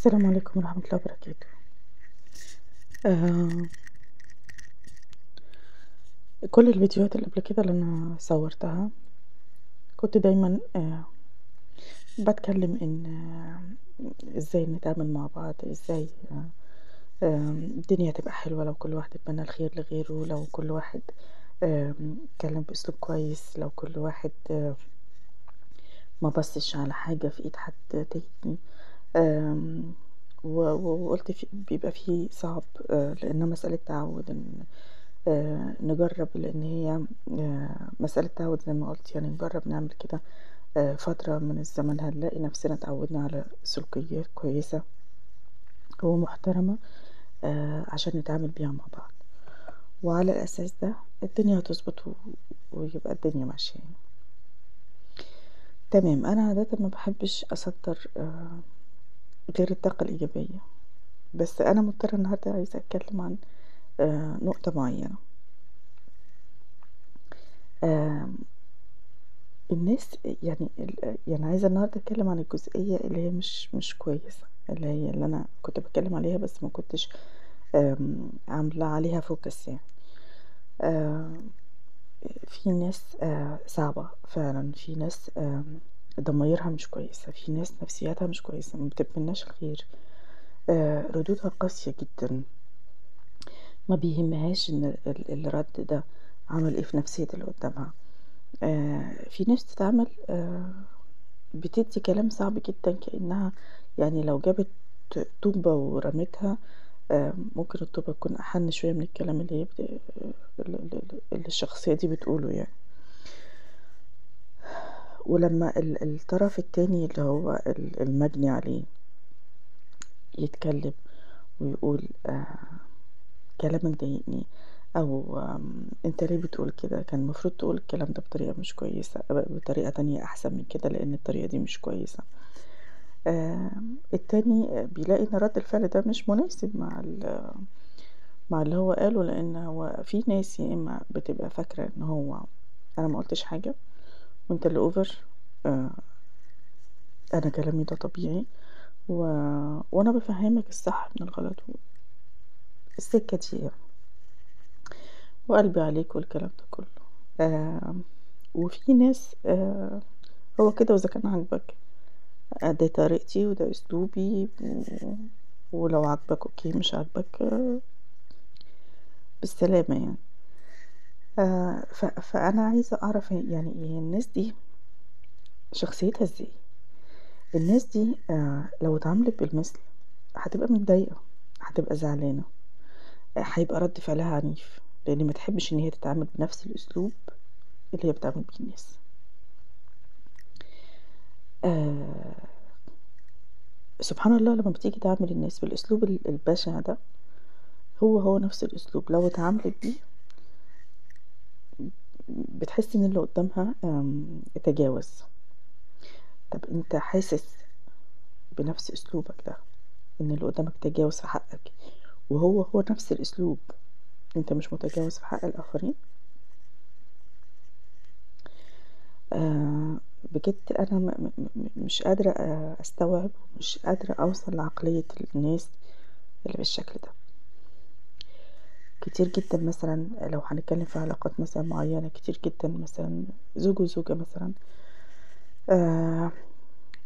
السلام عليكم ورحمة الله وبركاته. آه كل الفيديوهات اللي قبل كده اللي أنا صورتها كنت دايما بتكلم إن إزاي نتعامل مع بعض، إزاي الدنيا تبقى حلوة لو كل واحد اتمنى الخير لغيره، لو كل واحد اتكلم بأسلوب كويس، لو كل واحد ما بصش على حاجة في ايد حد تاني. وقلت في بيبقى فيه صعب، لأنها مسألة تعود، إن نجرب، لأن هي مسألة تعود زي ما قلت، يعني نجرب نعمل كده فترة من الزمن هنلاقي نفسنا اتعودنا على سلوكيات كويسة ومحترمة عشان نتعامل بيها مع بعض، وعلى الأساس ده الدنيا هتظبط ويبقى الدنيا ماشية يعني. تمام. أنا عادة ما بحبش أصدر غير الطاقة الإيجابية، بس أنا مضطرة النهاردة عايزة أتكلم عن نقطة معينة. الناس يعني يعني عايزة النهاردة أتكلم عن الجزئية اللي هي مش كويسة، اللي هي اللي أنا كنت بتكلم عليها بس ما كنتش عاملة عليها focus يعني. في ناس صعبة فعلا، في ناس ضمايرها مش كويسة، في ناس نفسياتها مش كويسة، ما بتتمناش الخير، ردودها قاسية جدا، ما بيهمهاش ان الرد ده عمل ايه في نفسية اللي قدامها. في ناس تتعامل بتدي كلام صعب جدا، كأنها يعني لو جابت طوبة ورمتها ممكن الطوبة تكون أحن شوية من الكلام اللي هي اللي الشخصية دي بتقوله يعني. ولما الطرف التاني اللي هو المجني عليه يتكلم ويقول كلامك ضايقني، أو انت ليه بتقول كده، كان المفروض تقول الكلام ده بطريقة مش كويسة، بطريقة تانية أحسن من كده، لأن الطريقة دي مش كويسة. التاني بيلاقي إن رد الفعل ده مش مناسب مع اللي هو قاله، لأن هو في ناس يا إما بتبقى فاكرة إن هو أنا ما قلتش حاجة وانت اللي أوفر، أنا كلامي ده طبيعي وأنا بفهمك الصح من الغلط السكة دي يعني، وقلبي عليك والكلام ده كله. وفي ناس هو كده، وإذا كان عاجبك ده طريقتي وده أسلوبي، ولو عاجبك okay، مش عاجبك بالسلامة يعني. فأنا عايزة أعرف يعني إيه الناس دي شخصيتها إزاي. الناس دي لو اتعاملت بالمثل هتبقى متضايقة، هتبقى زعلانة، هيبقى رد فعلها عنيف، لأن ما تحبش إن هي تتعامل بنفس الأسلوب اللي هي بتعامل بيه الناس. سبحان الله، لما بتيجي تعامل الناس بالأسلوب البشع ده، هو نفس الأسلوب لو اتعاملت بيه بتحس إن اللي قدامها اتجاوز. طب انت حاسس بنفس أسلوبك ده إن اللي قدامك تجاوز في حقك، وهو هو نفس الأسلوب، انت مش متجاوز في حق الآخرين؟ بجد أنا مش قادرة أستوعب، ومش قادرة أوصل لعقلية الناس اللي بالشكل ده. كتير جدا مثلا لو هنتكلم في علاقات مثلا معينة، كتير جدا مثلا زوج وزوجة مثلا،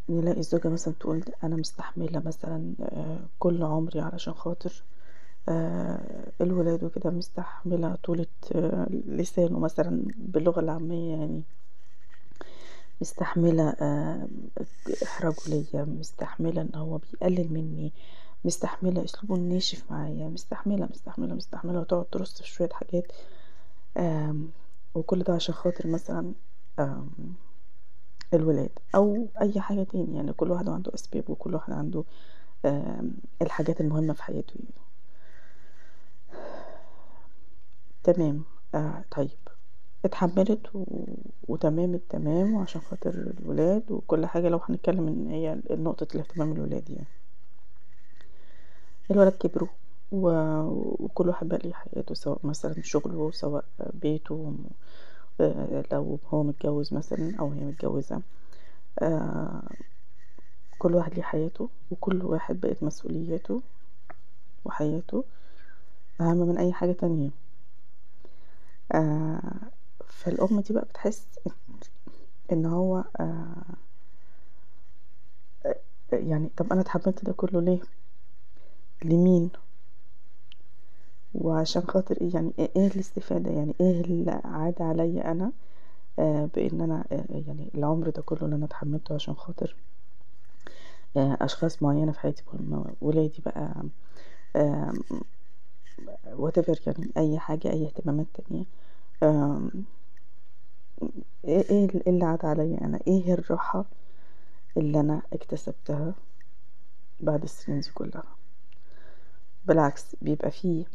نلاقي الزوجة مثلا تقول أنا مستحملة مثلا كل عمري علشان خاطر الولاد وكده، مستحملة طولة لسانه مثلا باللغة العامية يعني، مستحملة إحراجه ليا، مستحملة إن هو بيقلل مني، مستحملة أسلوبه الناشف معايا، مستحملة مستحملة مستحملة، وتقعد ترص في شوية حاجات، وكل ده عشان خاطر مثلا الولاد أو أي حاجة تاني. يعني كل واحد عنده أسباب، وكل واحد عنده الحاجات المهمة في حياته يعني. تمام. طيب اتحملت وتمام التمام، وعشان خاطر الولاد وكل حاجة. لو هنتكلم ان هي نقطة الاهتمام الولاد يعني، الولاد كبروا وكل واحد بقى ليه حياته، سواء مثلا شغله، سواء بيته، لو هو متجوز مثلا او هي متجوزة، كل واحد ليه حياته، وكل واحد بقت مسؤولياته وحياته أهم من أي حاجة تانية. فالأم دي بقى بتحس إن هو يعني طب أنا اتحملت ده كله ليه؟ لمين؟ وعشان خاطر إيه؟ يعني إيه الاستفادة؟ يعني إيه اللي عاد عليا أنا بإن أنا يعني العمر ده كله اللي أنا اتحملته عشان خاطر أشخاص معينة في حياتي مهمة، ولادي بقى، whatever، يعني أي حاجة، أي اهتمامات تانية. إيه اللي عاد عليا أنا؟ إيه الراحة اللي أنا اكتسبتها بعد السنين دي كلها؟ بالعكس بيبقى فيه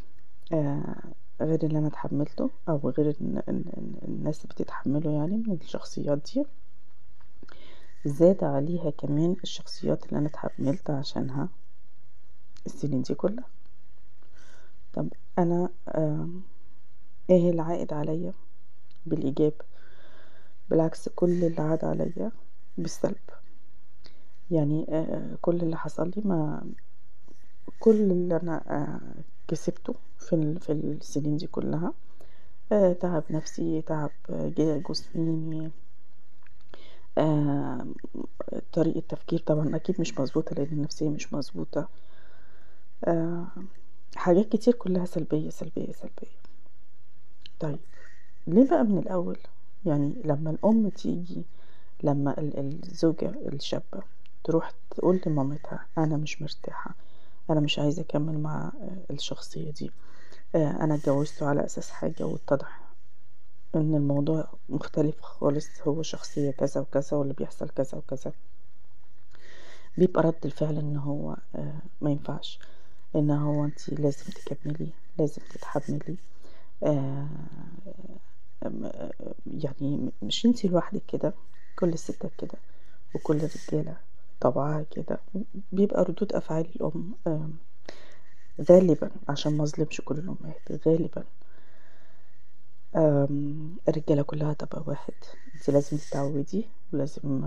غير اللي أنا اتحملته، أو غير إن الناس بتتحمله يعني من الشخصيات دي، زاد عليها كمان الشخصيات اللي أنا اتحملت عشانها السنين دي كلها. طب أنا إيه اللي عائد عليا بالإيجاب؟ بالعكس كل اللي عاد عليا بالسلب. يعني كل اللي حصل لي، ما كل اللي أنا كسبته في السنين دي كلها، تعب نفسي، تعب جسماني، طريقة تفكير طبعا أكيد مش مظبوطة لأن النفسية مش مظبوطة، حاجات كتير كلها سلبية سلبية سلبية. طيب ليه بقى من الأول؟ يعني لما الأم تيجي، لما الزوجة الشابة تروح تقول لمامتها أنا مش مرتاحة، أنا مش عايزة أكمل مع الشخصية دي، أنا اتجوزته على أساس حاجة واتضح إن الموضوع مختلف خالص، هو شخصية كذا وكذا واللي بيحصل كذا وكذا، بيبقى رد الفعل إن هو ما ينفعش، إن هو أنتي لازم تكملي، لازم تتحملي، يعني مش أنتي لوحدك كده، كل الستات كده وكل الرجالة طبعها كده. بيبقى ردود أفعال الأم غالبا، عشان ما أظلمش كل الأمهات، غالبا الرجالة كلها طبع واحد، انت لازم تتعودي ولازم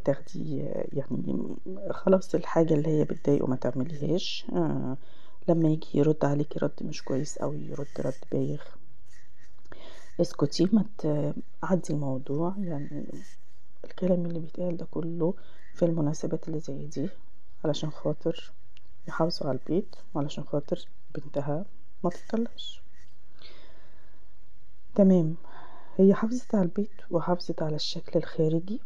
تاخدي يعني خلاص الحاجة اللي هي بتضايقه ما تعمليهاش، لما يجي يرد عليكي رد مش كويس أو يرد رد بايخ اسكتي، ما تعدي الموضوع. يعني الكلام اللي بيتقال ده كله في المناسبات اللي زي دي علشان خاطر يحافظوا على البيت وعلشان خاطر بنتها ما تطلعش. تمام، هي حافظت على البيت وحافظت على الشكل الخارجي،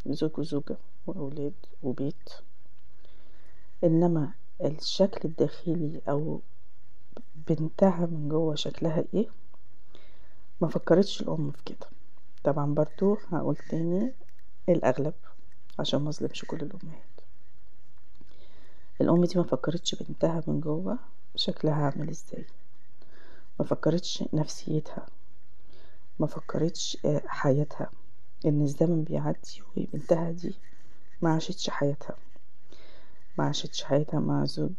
زوج وزوجة وأولاد وبيت، إنما الشكل الداخلي أو بنتها من جوه شكلها إيه ما فكرتش الأم في كده. طبعا برضو هقول تاني الأغلب عشان ما أظلمش كل الأمهات، الأم دي ما فكرتش بنتها من جوه شكلها عامل إزاي، ما فكرتش نفسيتها، ما فكرتش حياتها، إن الزمن بيعدي وبنتها دي ما عاشتش حياتها، ما عاشتش حياتها مع زوج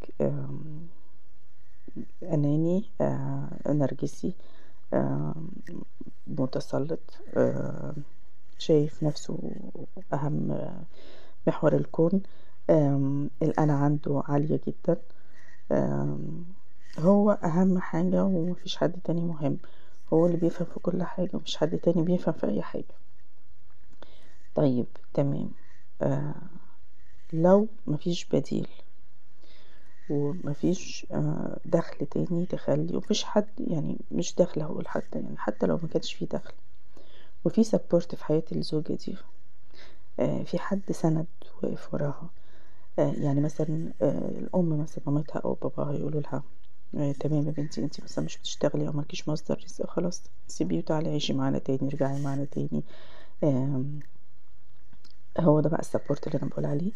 أناني، نرجسي، متسلط، شايف نفسه أهم محور الكون، الأنا عنده عالية جدا، هو أهم حاجة ومفيش حد تاني مهم، هو اللي بيفهم في كل حاجة ومفيش حد تاني بيفهم في أي حاجة. طيب تمام، لو مفيش بديل ومفيش دخل تاني تخلي، ومفيش حد، يعني مش دخل هقول حتى، يعني حتى لو ما كانش فيه دخل وفي support في حياة الزوجة دي، في حد سند واقف وراها، يعني مثلا الأم مثلا مامتها أو باباها يقولوا لها تمام يا بنتي انتي مثلا مش بتشتغلي أو مالكيش مصدر رزق، خلاص سيبيه وتعالي عيشي معانا تاني، ارجعي معانا تاني. هو ده بقى ال support اللي أنا بقول عليه.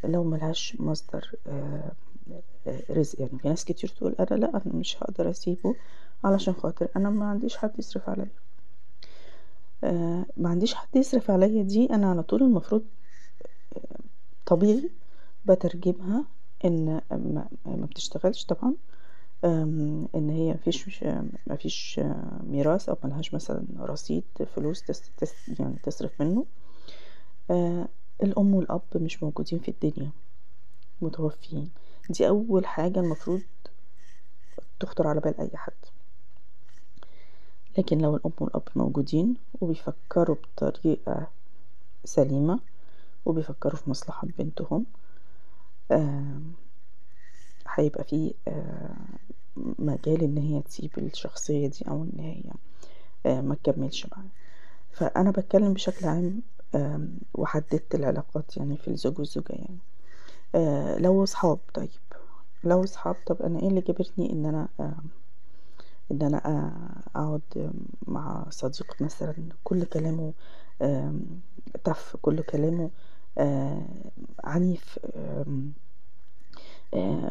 لو ملهاش مصدر رزق، يعني في ناس كتير تقول أنا لا، أنا مش هقدر أسيبه علشان خاطر أنا ما عنديش حد يصرف عليا، ما عنديش حد يصرف عليا دي أنا على طول المفروض طبيعي بترجمها إن ما بتشتغلش طبعا، إن هي مفيش ميراث أو ملهاش مثلا رصيد فلوس يعني تصرف منه، الأم والأب مش موجودين في الدنيا، متوفيين، دي أول حاجة المفروض تخطر على بال أي حد. لكن لو الأم والأب موجودين وبيفكروا بطريقة سليمة وبيفكروا في مصلحة بنتهم، هيبقى فيه مجال إن هي تسيب الشخصية دي أو إن هي ما تكملش معاه. فأنا بتكلم بشكل عام، وحددت العلاقات يعني في الزوج والزوجة يعني. لو أصحاب، طيب لو أصحاب، طب أنا إيه اللي جبرني إن أنا أقعد مع صديق مثلا كل كلامه تف، كل كلامه عنيف،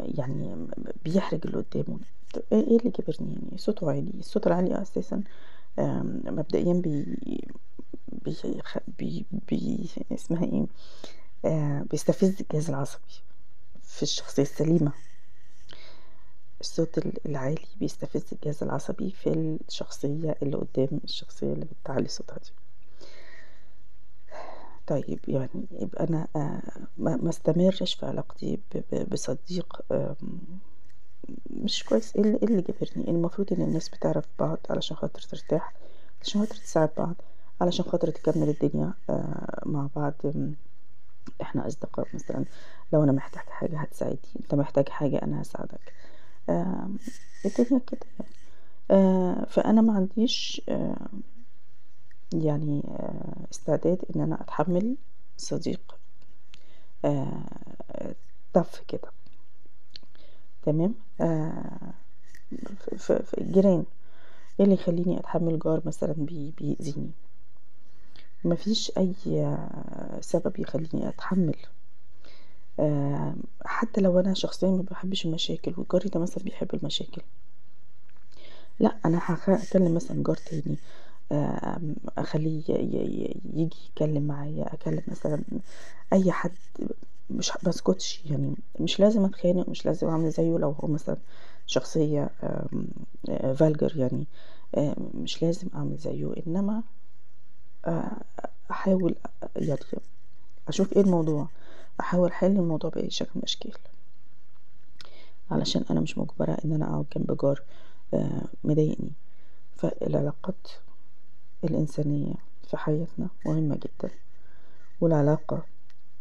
يعني بيحرج اللي قدامه. طب ايه اللي جبرني يعني؟ صوته عالي، الصوت العالي اساسا مبدئيا بي بي بي, بي اسمها ايه، بيستفز الجهاز العصبي في الشخصية السليمة. الصوت العالي بيستفز الجهاز العصبي في الشخصية اللي قدام، الشخصية اللي بتعلي صوتها دي. طيب يعني يبقى أنا ما استمرش في علاقتي بصديق مش كويس. ايه اللي جبرني؟ المفروض ان الناس بتعرف بعض علشان خاطر ترتاح، علشان خاطر تساعد بعض، علشان خاطر تكمل الدنيا مع بعض. احنا اصدقاء مثلا، لو انا محتاج حاجة هتساعدني، انت محتاج حاجة انا هساعدك، الدنيا كده يعني. فانا ما عنديش يعني استعداد ان انا اتحمل صديق تف كده، تمام. في الجيران، ايه اللي يخليني اتحمل جار مثلا بيأذيني؟ مفيش اي سبب يخليني اتحمل. حتى لو انا شخصيا ما بحبش المشاكل وجاري ده مثلا بيحب المشاكل، لا انا هكلم مثلا جار تاني، اخليه يجي يتكلم معايا، اكلم مثلا اي حد، مش بسكتش يعني، مش لازم اتخانق، مش لازم اعمل زيه لو هو مثلا شخصية فالجر يعني، مش لازم اعمل زيه، انما احاول يعني اشوف ايه الموضوع، احاول احل الموضوع باي شكل من الاشكال، علشان انا مش مجبرة ان انا اقعد جنب جار مضايقني. فالعلاقات الإنسانية في حياتنا مهمة جدا، والعلاقة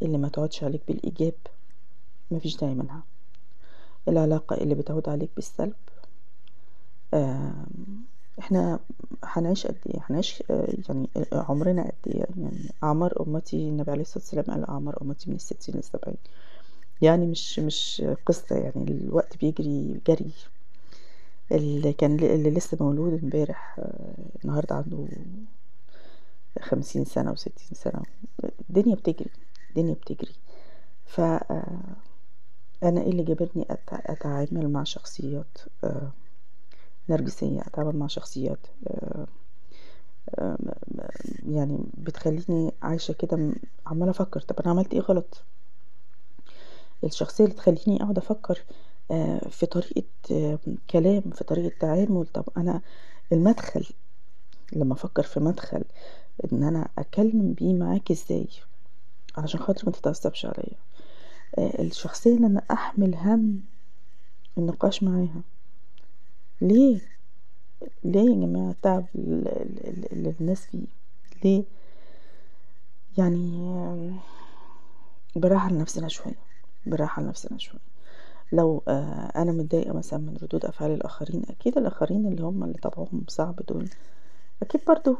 اللي ما تعودش عليك بالإيجاب مفيش داعي منها، العلاقة اللي بتعود عليك بالسلب احنا هنعيش قد ايه؟ هنعيش يعني عمرنا قد ايه؟ يعني أعمار أمتي، النبي عليه الصلاة والسلام قال أعمار أمتي من 60 للسبعين، يعني مش قصة يعني، الوقت بيجري جري. اللي لسه مولود امبارح النهاردة عنده 50 سنة و60 سنة، الدنيا بتجري، الدنيا بتجري. ف أنا إيه اللي جابرني أتعامل مع شخصيات نرجسية، أتعامل مع شخصيات يعني بتخليني عايشة كده عمالة أفكر طب أنا عملت إيه غلط. الشخصية اللي تخليني أقعد أفكر في طريقة كلام، في طريقة تعامل. طب أنا المدخل، لما أفكر في مدخل إن أنا أكلم بيه معاك إزاي علشان خاطر ما تتعصبش عليا، الشخصية اللي أنا أحمل هم النقاش معاها، ليه؟ ليه يا جماعة التعب اللي الناس فيه؟ ليه؟ يعني براحة لنفسنا شوية، براحة لنفسنا شوية. لو أنا متضايقة مثلا من ردود أفعال الآخرين، أكيد الآخرين اللي هم اللي طبعهم صعب دول أكيد برضو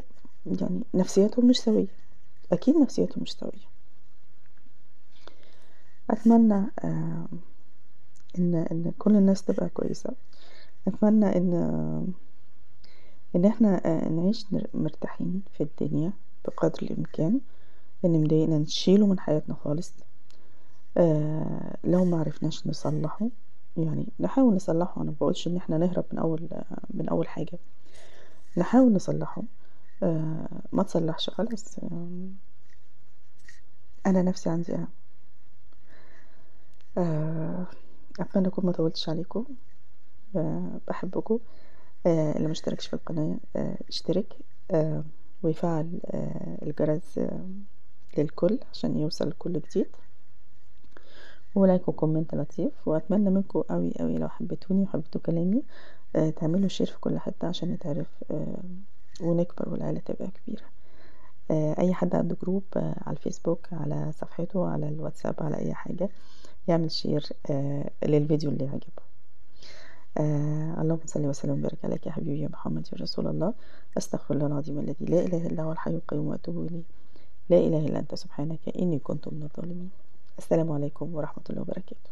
يعني نفسيتهم مش سوية، أكيد نفسيتهم مش سوية. أتمنى إن كل الناس تبقى كويسة، أتمنى إن إحنا نعيش مرتاحين في الدنيا بقدر الإمكان، إن مضايقنا نشيله من حياتنا خالص. لو ما عرفناش نصلحه يعني نحاول نصلحه، أنا ما بقولش إن إحنا نهرب من أول حاجة، نحاول نصلحه. ما تصلحش خلاص. أنا نفسي عندي أهم. أتمنى أكون ما طولتش عليكم. بحبكم. اللي ما اشتركش في القناة اشترك، ويفعل الجرس للكل عشان يوصل لكل جديد، و like و comment لطيف. واتمنى منكم قوي قوي لو حبيتوني وحبيتوا كلامي تعملوا share في كل حتة عشان نتعرف ونكبر والعيلة تبقى كبيرة. اي حد عنده group على الفيسبوك، على صفحته، على الواتساب، على اي حاجة، يعمل share للفيديو اللي يعجبه. اللهم صل وسلم وبارك عليك يا حبيبي يا محمد يا رسول الله. استغفر الله العظيم الذي لا اله الا هو الحي القيوم واتوب اليه. لا اله الا انت سبحانك اني كنت من الظالمين. السلام عليكم ورحمة الله وبركاته.